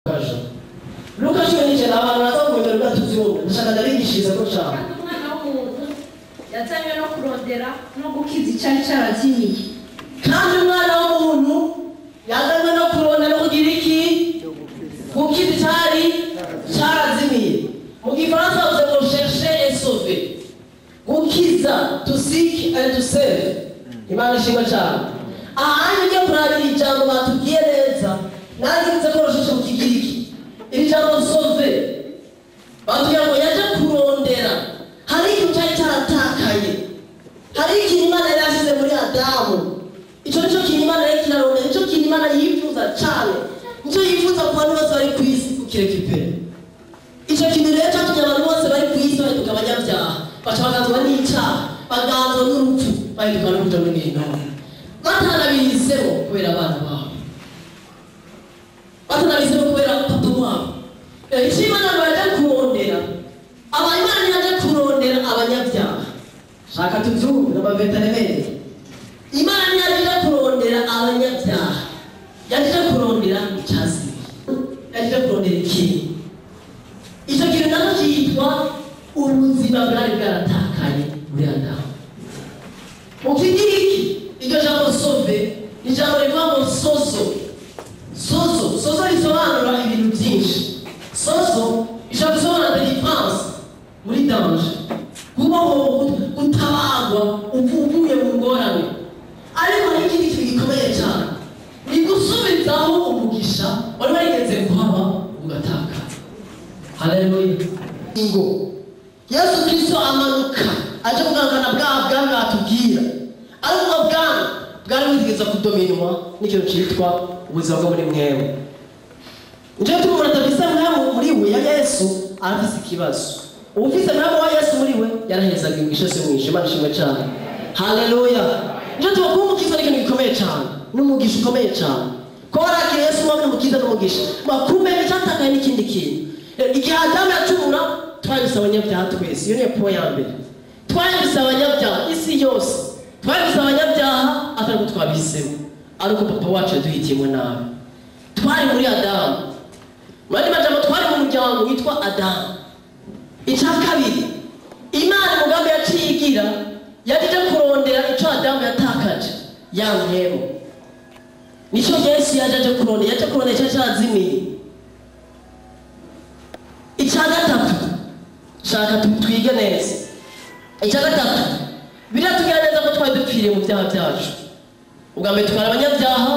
Kaja Luka 19 abantu baza kumenya Luka tuvyumve, ndashaka ndabigishiriza ko cane. Kandi Umwana w'umuntu yazanywe no kurondera no gukiza icari carazimiye. Kandi Umwana w'umuntu yazanywe no kurondera no kugira iki? Gukiza icari carazimiye. Mu Gifaransa bavuze ngo chercher et sauver, gukiza, to seek and to save. Imana ishimwe cane. Ahandi ugiye kurabira ijambo batubwiye neza, nanjye nzi ko recherche mu Kigiriki iri jambo sauver, batubwira ngo yaje kurondera, hari ikintu cyari cyaratakaye, hari ikintu Imana yari yashyize muri Adamu. Icyo nicyo kintu Imana yari kirarondera, nicyo kintu Imana yifuza cyane, nicyo yifuza ku bantu bose bari ku isi kukirekipera. Icyo kintu rero cyatumye abantu bose bari ku isi bahinduka abanyabyaha, baca baganzwa n'icyaha, baganzwa n'urupfu, bahinduka no kuja muri gehinomu batanabihisemo kubera abana babo, batanabihisemo kubera papa wabo. Icyo Imana ngo yaje kurondera aba, Imana yaje kurondera abanyabyaha. Shaka tubyumve n'abaveterimeri. Imana ntiyaje kurondera abanyabyaha, yaje kurondera icyazimiye, yaje kurondera ikintu. Icyo kintu nacyo cyitwa ubuzima bwari bwaratakaye muri Adamu. Mu Kigiriki iryo jambo sauver ni ijambo rivuga ngo sozo. Sozo, sozo risobanura ibintu byinshi. Sozo ishobora gusobanura délivrance muri danger, kubaho, gutabagwa uvuye mu ngorane. Ariko hari ikindi kintu gikomeye cyane, ni gusubizaho umugisha wari warigeze kuhaba ugatakara. Haleluya! Ngo Yesu Kristo amanuka aje kugarukana bwa bwami batubwira, ariko ubwo bwami bwari butigeze kudominwa n'ikintu cyitwa ubuzima bwo muri mwewe. Nicyo gituma umuntu adafise mpwemu muri we ya Yesu arafise ikibazo. Uwufise mpwemu wa Yesu muri we yarahezaga imigisha yose mwishe. Imana ishimwe cyane. Haleluya! Nicyo gituma kuba umukiza ni ikintu gikomeye cyane, n'umugisha ukomeye cyane. Kuba warakiriye Yesu waba umukiza n'umugisha, kumenya icyatakaye n'ikindi kintu. Igihe Adamu yacumura, twabise abanyabyaha twese. Iyo niyo point ya mbere. Twabise abanyabyaha, isi yose twabise abanyabyaha, atari ko twabihisemo, ariko papa wacu yaduhitiyemo nabi. Twari muri Adamu, mu yandi majambo twari mu muryango witwa Adamu. Icya kabiri, Imana umugambi yaciye igira, yaje kurondera icyo Adamu yatakaje, ya mpwemu. Nicyo Yesu yaje aje kurondera, yaje kurondera icyo cyazimiye. Icya gatatu, shaka twige neza. Icya gatatu, biratubwira neza ko twari dupfiriye mu byaha byacu. Ubwa mbere twari abanyabyaha,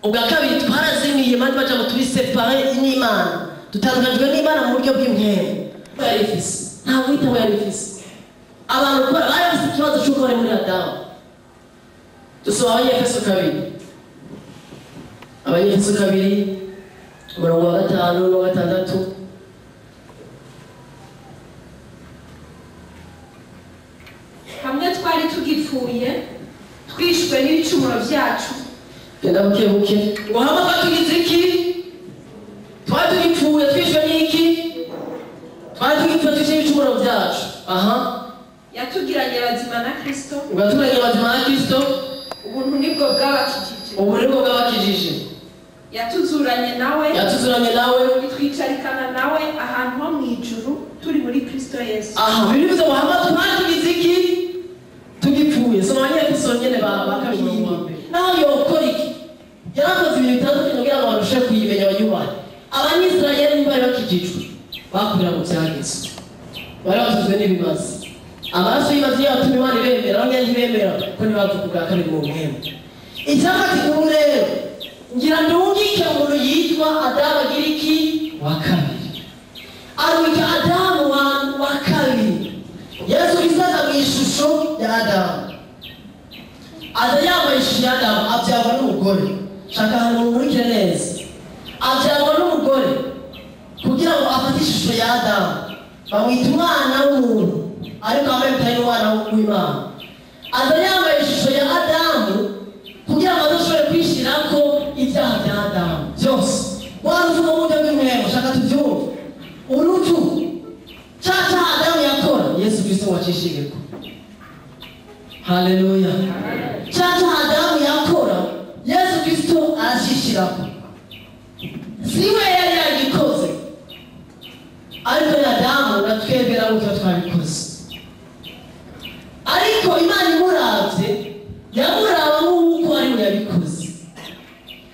ubwa kabiri twarazimiye, mandi baja ngo turi séparés n'Imana, dutandukanijwe n'Imana mu buryo bw'impwemu. Yari ifise nta guhitamo, yari ifise abantu gukora, bari bafise ikibazo cy'uko bari muri Adamu. Dusoma Abanyefeso 2, Abanyefeso 2, umurongo wa 5 n'uwa 6. Hamwe twari tugipfuye twishwe n'ibicumuro byacu. Genda buke buke. Ngo hamwe twari tugize iki? Twari tugipfuye twishwe n'iki? Twari tugipfuye twishwe n'ibicumuro byacu. Aha. Yatugiranye bazima na Kristo. Ngo yatugiranye bazima na Kristo. Ubuntu nibwo bwabakijije. Ubuntu nibwo bwabakijije. Yatuzuranye nawe. Yatuzuranye nawe. Itwicarikana nawe ahantu ho mu ijuru turi muri Kristo Yesu. Aha, bivuze ngo hamwe twari tugize iki? Tugipfuye. Soma Abanyefeso nyene ba 2 umurongo wa 1. Naho yokora iki? Yarakoze ibintu bitandukanye kugira ngo barushe kuyimenya, bayubahe. Abanyisirayeli ntibari bakijijwe, bakurira mu byagezwe, bari batuzwe n'ibimazi. Amaraso y'ibimazi yatumye Imana ibemera, bamwe ntibemera ko ntibavuka ubwa kabiri mu mpwemu. Icyafata ubu rero, ngira ndungike umuntu yitwa Adamu agira iki? Wa kabiri. Arungika Adamu wa kabiri. Yesu Kristo aza mu ishusho ya Adamu, aza yambaye ishusho ya Adamu, abyarwa n'umugore. Shaka ahantu mumurikire neza. Abyarwa n'umugore kugira ngo afate ishusho ya Adamu, bamwita umwana w'umuntu, ariko wambaye bitari n'umwana w'Imana. Aza yambaye ishusho ya Adamu kugira ngo adashobore kwishyirako ibyaha bya Adamu byose. Wa rupfu mu buryo bw'impwemu, shaka tubyumve, urupfu cya cyaha Adamu yakora, Yesu Kristo wacishijeko. Haleluya! Cya cyaha Adamu yakora, Yesu Kristo arashishirako. Siwe yari Ariko ni Adamu na twebwe nabo tuba twabikoze. Ariko Imana imuravye, yamuraba nk'uko ari we yabikoze.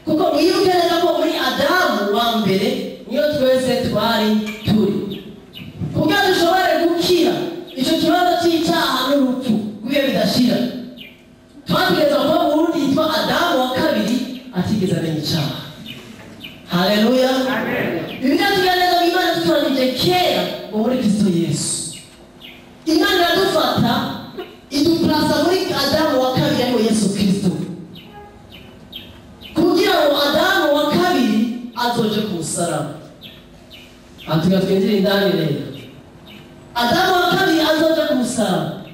Kuko mwibuke neza ko muri Adamu wa mbere niyo twese twari turi. Kugira dushobore gukira ico kibazo c'icyaha n'urupfu rw'ibihe bidashira, twategerezwa kuba mu wundi yitwa Adamu wa kabiri atigeze amenya icyaha. Haleluya. Bibiliya itubwira neza ngo Imana yadutoranije kera ngo muri Kristo Yesu. Imana iradufata iduplasa muri Adamu wa kabiri ariwe Yesu Kristo, kugira ngo Adamu wa kabiri azoje ku musaraba. Aha tugira twinjire indani rero. Adamu wa kabiri azoje ku musaraba.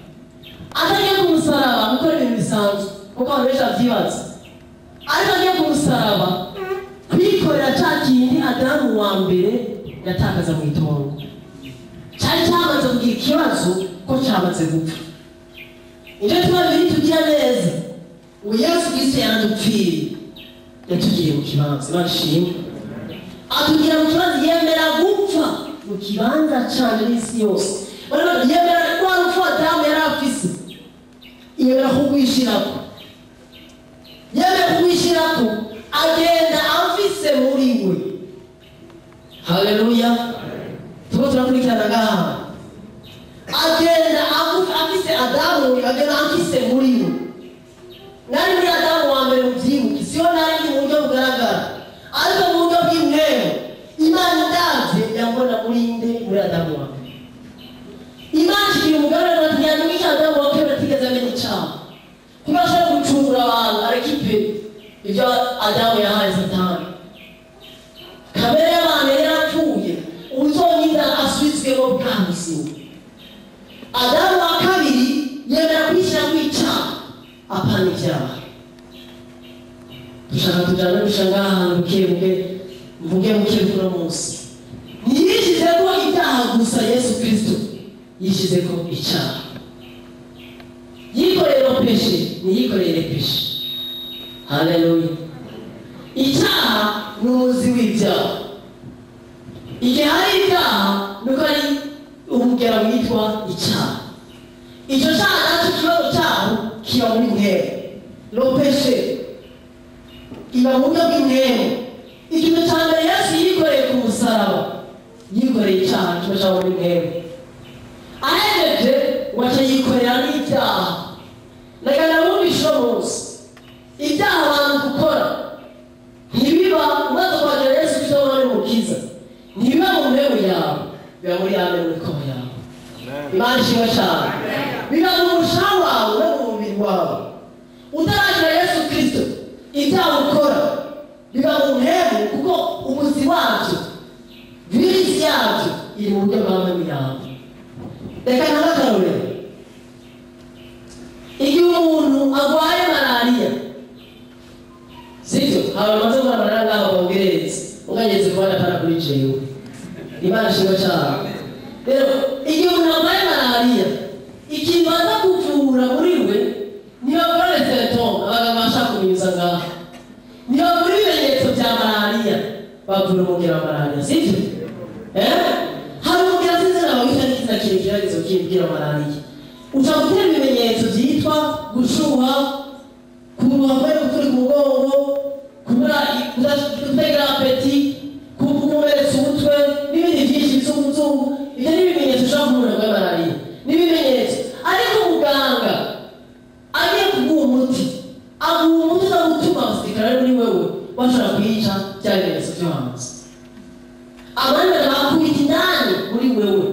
Atagiye ku musaraba gukora ibintu bisanzwe, kuko abantu benshi bavyibaza. Ariko agiye ku musaraba kwikorera ca kindi Adamu wa mbere yatakaza mu itongo. Cari camaze kugira ikibazo ko camaze gupfa. Ivyo tuba biri tugira neza, ngo Yesu Kristo yaradupfiriye, yatugiriye mu kibanza. Imana ishimwe. Atugira mu kibanza, yemera gupfa mu kibanza canje n'isi yose. Yemera rwa rupfu Adamu yari afise, yemera kugwishirako. Yemera kugwishirako, agenda afise muri we. Haleluya. Turiko turakurikirana ngaha. Agenda afise Adamu, agenda afise muri we. Nari muri Adamu wa mbere muvyibuke, siyo nari ndi mu buryo bugaragara, ariko mu buryo bw'imwemu Imana indavye yambona muri nde? Muri Adamu wa mbere. Imana ishikiye umugambi ati ntiyandumisha Adamu wa kabiri atigeze amenya icaha, kuko ashobora gucungura abantu arekipe ivyo Adamu yahaye Satani. Kamere y'abantu yari yarapfuye, uzonyita asubizwemo bwa buzima. Adamu wa kabiri yemera kwishyira kw'icyaha, apana ivyaha. Dushaka tujana dusha ngaha ahantu buke buke, mvuge buke buke uno munsi. Ntiyishizeko ibyaha gusa, Yesu Kristo yishizeko icyaha. Yikoreye le péché, ntiyikoreye péché. Haleluya. Icyaha ni umuzi w'ibyaha. Igihe hari ibyaha, nuko hari umugera witwa icyaha. Icyo cyaha nacyo ikibazo cyaho kiba muri mwebwe. Le péché iba mu buryo bw'imwebwe. Ikintu cya mbere Yesu yikoreye ku musaraba, yikoreye icyaha kiba cyaba muri mwebwe. Ahejeje waca yikorera n'ibyaha. Ndagana bumvishe uno munsi, ibyaha abantu dukora ntibiba umaze kwakira Yesu Kristo nk'Umwami n'Umukiza, ntibiba mu ntebe yawe, biba muri ame muri koho yawe. Imana ishimwe cyane. Biba mu mushaha wawe no mu mubiri wawe. Utarakira Yesu Kristo, ibyaha ukora biba mu ntebe, kuko umuzi wabyo, virisi yabyo iri mu buryo bwa mpemu yawe. Reka ntange akarorero. Igihe umuntu arwaye malariya, sivyo? Abantu bamaze kurwara malariya ngaho bongereretse, ugageze kubona apana kuri jewe. Imana ishimwe cyane. Rero igihe umuntu arwaye malariya, ikintu baza kuvura muri we ntibavura les symptômes, abaganga bashaka kubinyuza ngaha. Ntibavura ibimenyetso bya malariya, bavura umugera wa malariya, sivyo? Hari umugera sinzi nawe witwa n'ikizina kirekire gerageza ukibwira malariya. Uca gutera ibimenyetso byitwa gushuha, kuruha kubera guturi ku mugongo, kubura kutagira appétit, kukomeretsa umutwe n'ibindi byinshi bizunguzungu. Ibyo ni ibimenyetso ushobora kubona bwa malariya, ni ibimenyetso. Ariko muganga agiye kuguha umuti, aguha umuti uza gutuma abasirikare bari muri wewe bashobora kwica bya bimenyetso byo hanze. Abandi bakubita indani muri wewe.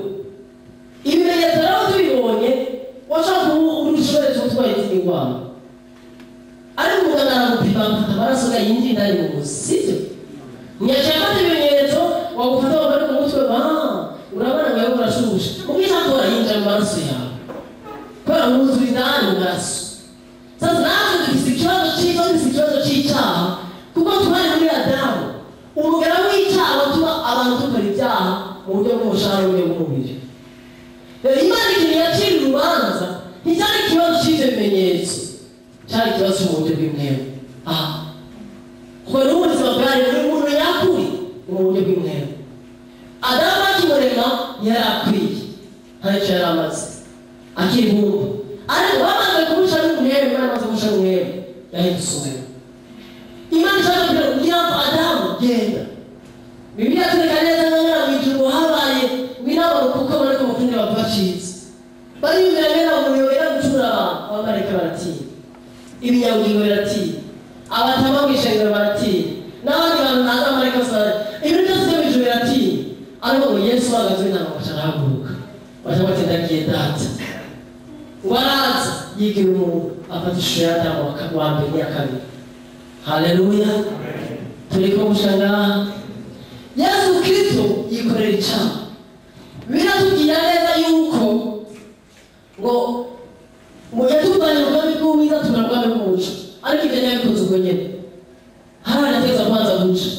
Ibimenyetso rero tubibonye, washobora kuba urushoboye gutwara izindi ndwara. Ariko muganga aragupima agafata amaraso ngo yinjire indani mu muzi, sibyo? Ntiyaciye afata ibimenyetso, wagufata wamara ku mutwe, urabona ngo yawe urashushe. Ubwiza akora yinjira mu maraso yawe, kubera wuzura indani mu maraso. Sasa natwe dufise ikibazo c'ico, dufise ikibazo c'icyaha, kuko twari muri Adamu. Umugera w'icyaha watuma abantu dukora ibyaha mu buryo bw'umushahara n'uburyo bw'umubiri. Rero Imana ikintu yacira urubanza nticyari ikibazo cy'ivyo bimenyetso, cyari ikibazo cyo mu buryo bw'imwebwe. Kuko n'ubuzima bwari buri muntu yakuri mu buryo bw'imwebwe. Adamu akimurema Bakimurema yarakwiye nta icyo yari amaze akiri ibumba, ariko bamaze kumushiramo umwere, Imana amaze kumushiramo umwere yahindutse umwere. Imana ishaka kugira ngo yava Adamu genda. Bibiliya tureka neza nk'abana mu ijuru habaye inama kuko bariko bakundi bacitse bariyumvira ngena umuntu yogera gucura abantu, abamarayika baratinya, ibinyabugingo biratinya, abatama mw'ishengero baratinya, n'abandi bantu ntazi abamarayika bose baratinya, ibintu byose byo mw'ijuru biratinya. Ariko ngo Yesu ahagaze w'intama baca arahaguruka, baca bati ndagiye data. Ngo araza yigira umuntu afata ishusho ya Adamu wa mbere n'iya kabiri. Haleluya, turiko gushika ngaha. Yesu Kristo yikorera icyaha. Biratubwira neza yuko ngo ngo yatuvanye mu bwami bw'ubwiza tumara ubwami bw'umuco, ariko ibyo ntiyabikoze ubwo nyene. Hari yategeza kubanza guca,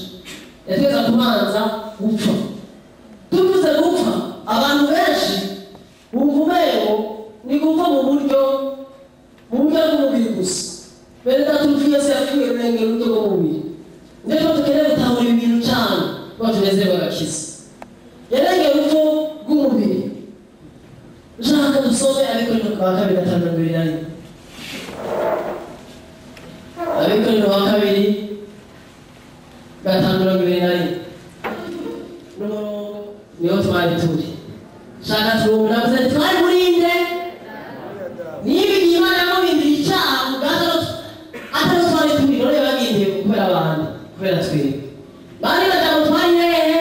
yategeza kubanza gupfa. Tuvuze gupfa, abantu benshi bumva umengo ni gupfa mu buryo bw'umubiri gusa. Bene data, urupfu Yesu yapfuye rurengera uburyo bw'umubiri. Niyo mpamvu dukeneye gutahura ibi bintu cyane kuba tunezerwa agakiza. Yarengeye urupfu rw'umubiri. Ushaka dusome Abakorinto ba kabiri 5:21. Abakorinto ba kabiri 5:21. N'umurongo niho twari turi. Shaka tuwumva navuze nti twari muri nde? Niba igihe Imana yamuhinduriye icyaha ubwato atari twari turi, none bagindiye kubera abantu, kubera twebwe. Bari bajya twari hehe?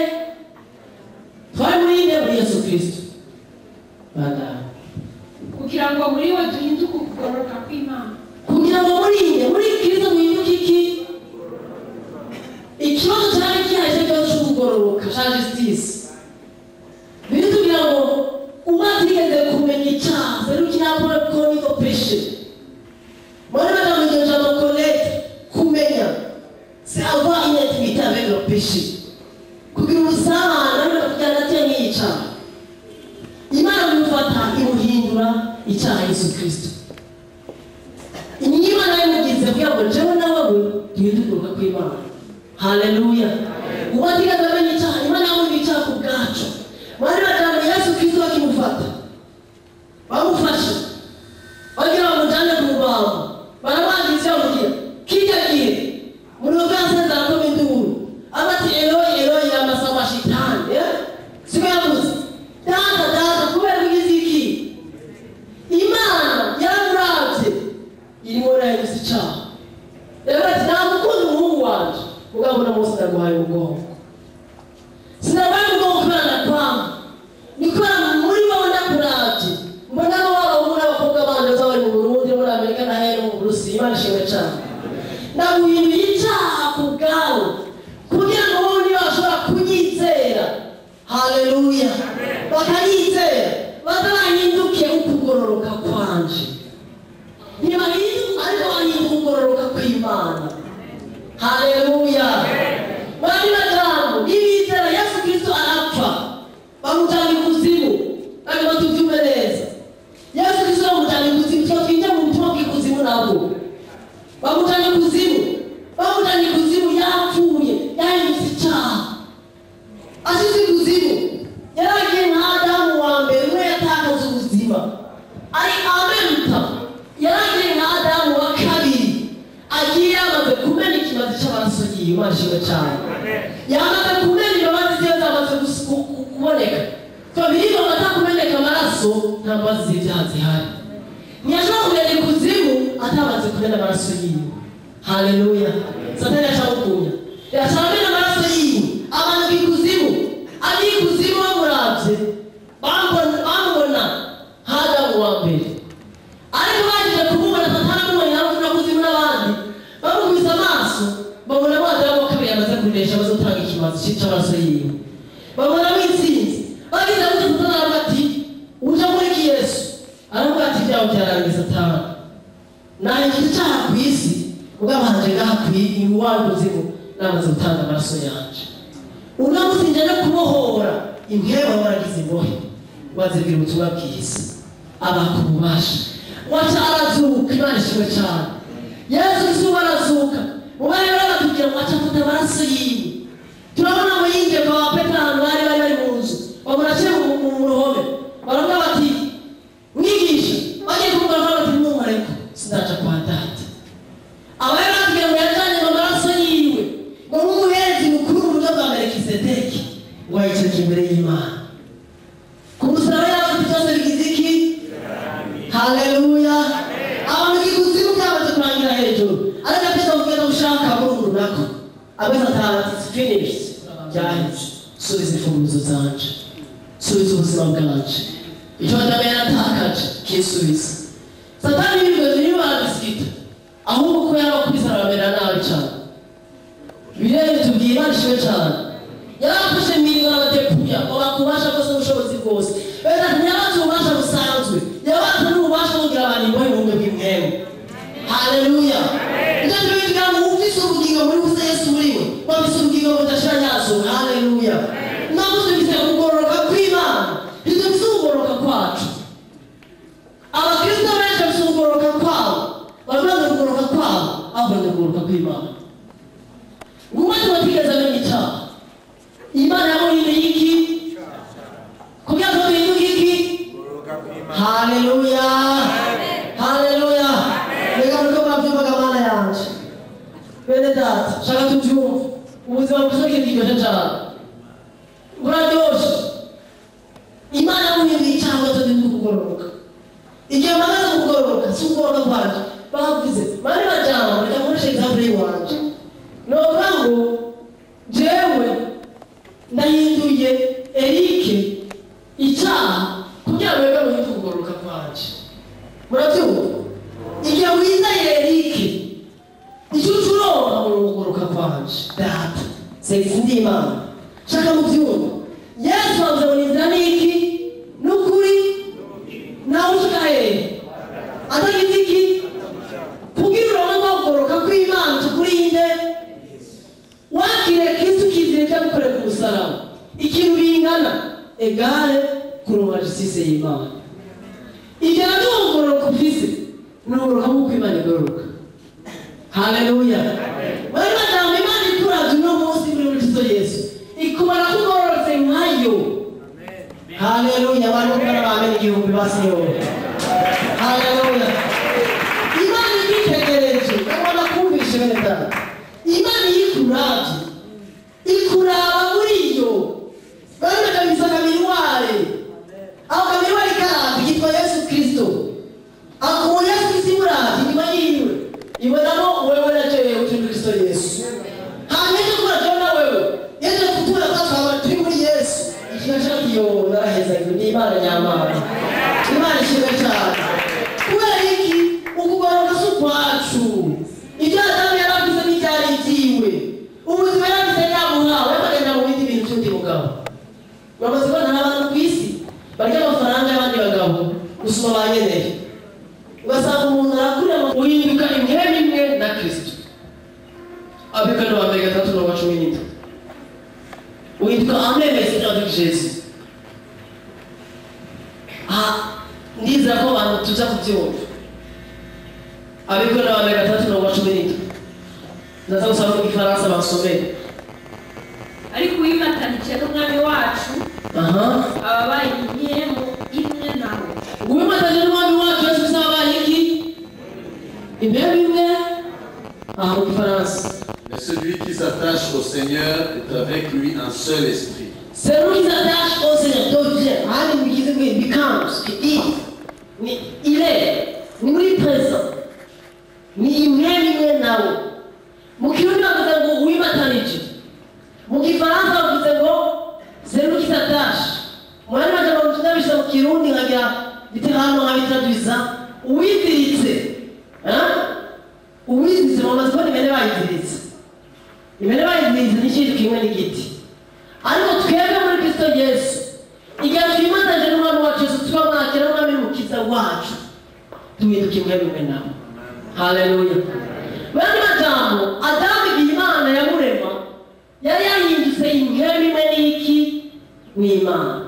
Twari muri nde? Muri Yesu Kristo. Bana. Kugira ngo muri we duhinduke ukugororoka kw'Imana. Kugira ngo muri nde? Muri Kristo duhinduke iki? Ikibazo cyari gihari cy'ikibazo cy'ukugororoka cya justice. Biritubwira ngo uba atigeze kumenya icyaha, celui qui n'a pas connu le péché. Moi, je vais dire jambo connaître, kumenya, c'est avoir une intimité avec le péché. Kugira ubusabane no kujyana n'icyaha. Imana imufata imuhindura icyaha Yesu Kristo. Imana yamugize kugira ngo jewe nawe duhinduke kw'Imana. Haleluya. Uba atigeze amenya icyaha, Imana yamuhinduye icyaha ku bwacu. Bari bajyana Yesu Kristo bakimufata, bamufashe bagira bamujyane ku rubambo, barabangiza bamubwira kijya gihe muri ubwo yasezera ko induru abati Eloi Eloi lama sabachthani, siko yavuze data data kubera ugize iki? Imana yaramuravye irimo irahindutsa icyaha. Rero ati ntamukunda umuhungu wanje, mugabo uno munsi ndaguhaye umugongo. Sinabaye umugongo kubera ndakwanga, ni kubera muri wowe ndakuravye mbona ko waba n'abakobwa bandi bazaba bari mu Burundi, muri Amerika na hehe no mu Burusiya. Imana ishimwe cyane. Ndaguhinduye icyaha ku bwawe kugira ngo wowe niba bashobora kunyizera, haleluya, bakanyizera bazabahinduke ukugororoka kwanje. Ntibahinduke ariko bahinduka ukugororoka kw'Imana. Haleluya. Bari bajambo nibizera Yesu Kristo arapfa bamujyana ikuzimu, ariko tubyumve neza. Yesu Kristo bamujyana ikuzimu, tuba twinjira mu butumwa bw'ikuzimu nabwo. Bamujyana ikuzimu, bamujyana ikuzimu yapfuye, yahindutse icyaha. Ashize ikuzimu, yaragiye nka Adamu wa mbere umwe yatakaza ubuzima. Ari ameruta, yaragiye nka Adamu wa kabiri, agiye yamaze kumena ikimazi cy'amaraso yiwe. Imana ishimwe cyane. Yamaze kumena imbabazi ziwe zamaze kuboneka. Kabiri ngo atakumeneka amaraso nta mbabazi z'ibyaha zihari. Ntiyashobora kugenda ikuzimu atamaze kumena amaraso yiwe. Haleluya. Satani yashamukumya, yashamena amaraso yiwe amanuka ikuzimu. Agiye ikuzimu bamuravye bamubona Adamu wa mbere, ariko bagiye kumubona Satani amubonye hamwe kuzimu n'abandi bamukubise amaso babona ko Adamu wa kabiri yamaze kunesha, amaze gutanga ikimazi cy'amaraso yiwe, babonamo intsinzi. Bagize gutya Satani aravuga ati uje muri iki Yesu? Aravuga ati ibyawe byarangiye Satani, nahindutse icyaha ku isi ubwabanje ngaha ku iwawe kuzimu namaze gutanga amaraso yanje. Uno munsi nje no kubohora impwemu waragize imbohe, wazibwira ubutumwa bwiza abaka ububasha. Waca arazuka. Imana ishimwe cyane. Yesu Kristo arazuka. Mu bari baratubwira ngo aca afata amaraso yiwe. Turabona ngo yinjiye kwa Petero ahantu bari bari mu nzu, babona aciye Melikisedeki wayicaje imbere y'Imana. Ku musaraba yavuze byose bigize iki? Haleluya. Abantu ikuzimu byamaze kurangira hejuru, ariko ateza kugenda gushaka burundu nako abeza ati it's finished, byaheze. Subiza imfunguzo zanje, subiza ubuzima bwanje, icyo Adamu yaratakaje kisubiza. Satani yibwiye niba barabisikita, ahubwo ko yarabakubise arabamera nabi cyane. Bibiliya itubwira Imana ishimwe cyane, yarafashe imirimo arabatepuya ngo bakubasha bwose n'ubushobozi bwose. Beza ntiyabaze ububasha busanzwe, yabaze n'ububasha bwo kugira abantu imbohe mu bumwe bw'imwemu. Haleluya. Icyo tubivuga ngo ufise ubugingo muri busa Yesu muri we, wafise ubugingo budashira nyazo. Haleluya. Ntabwo dufise ukugororoka kw'Imana, ntidufise ukugororoka kwacu. Abakristo benshi bafise ukugororoka kwabo, baravuga ngo ukugororoka kwabo, ahubwo ni ukugororoka kw'Imana. Ngumwe tubatigeze amenya icyaha, Imana yamuhinduye iki? Kugira ngo duhinduke iki? Haleluya. Haleluya. Reka muriko murabyumvaga Mana yanje. Bene data, shaka tubyumve. Ubuzima bwiza ikintu kiryoshye cyane. Buraryoshe. Imana yamuhinduye icyaha ngo tuduhinduke ukugororoka. Igihe mpagaze mu kugororoka, si ukugororoka kwanje. Bavuze, mani majambo, reka nkoreshe example y'iwanje. Novuga ngo jewe ndahinduye Eric icyaha kugira ngo wemere muhinduke ukugororoka kwanje. Murabyumva? Igihe wizeye Eric, icyo ucuronka mu kugororoka kwanje. Data, segisi ndi Imana. Shaka mubyumva. Yesu avuze ngo inzira ni iki? N'ukuri? Nawe ushika hehe? Atagize iki? Kugira uronke kugororoka kw'Imana tukurinde. Wakire Kristo ukizera ibyo yagukoreye ku musaraba. Ikintu bingana egare kuronka justice y'Imana. Ibyo nabyo ukugororoka ufise ni ukugororoka nk'uko Imana igororoka. Haleluya. Bari majambo Imana ikuravye uno munsi muri Kristo Yesu, ikubona ko ugororotse nkayo. Haleluya. Abantu bakora bamena igihumbi basiyoni. Haleluya. Imana igitegereje, ndabona kumvishe bene data. Imana iyo ikuravye, ikuraba muri yo. Bari bakabisa kaminware. Aho kaminware karavye kitwa Yesu Kristo. Ako Yesu Kristo imuravye inyuma yiwe, ibonamo wewe na jewe uri muri Kristo Yesu. Hanyuma ejo kura na wewe, yeje kutura kwa twaba turi muri Yesu. Ikibazo cyo naraheza ngo ni Imana nyamana. Imana ishimwe cyane. Kubera iki? Ukugororoka si ukwacu. Ibyo Adamu yaravuze n'ibyari ibyiwe. Ubuzima yaravuze yamuhawe, akagenda mu bindi bintu by'undi mugabo. Bamaze kubona abantu ku isi barya amafaranga y'abandi bagabo gusoma ba nyeneye. Ugasanga umuntu arakurira uhinduka impwemu imwe na Kristo. Abikano ba mbere 3:17. Uhinduka un même esprit avec Jésus. Ah, ndizera ko abantu tuza kubyumva. Abikano ba mbere 3:17. Ndaza gusaba mu Gifaransa bansomere. Ariko uwimatanije n'Umwami wacu, ababaye impwemu imwe nawe. Uwimatanije n'Umwami wacu Yesu Kristo ababaye iki? Impwemu imwe. Aha mu Gifaransa. Mais celui qui s'attache au Seigneur est avec lui un seul esprit. Celui qui s'attache au Seigneur devient, becomes, il est, il est, ni muri présent, ni impwemu imwe nawe. Mu Kirundi bavuze ngo uwimatanije. Mu Gifaransa bavuze ngo celui qui s'attache. Mu yandi majambo ndabishyize mu Kirundi nkagira littéralement nkabitraduisa, uwiziritse. Uwiziritse, mumaze kubona impene bayiziritse. Impene bayiziritse ni ikintu kimwe n'igiti. Ariko twebwe muri Kristo Yesu, igihe twimatanije n'Umwami wacu Yesu, tukamwakira n'Umwami Mukiza wacu, duhinduka impwemu imwe nawe. Haleluya. Mu yandi majambo, Adamu igihe Imana yamurema, yari yahindutse impwemu imwe n'iki? N'Imana.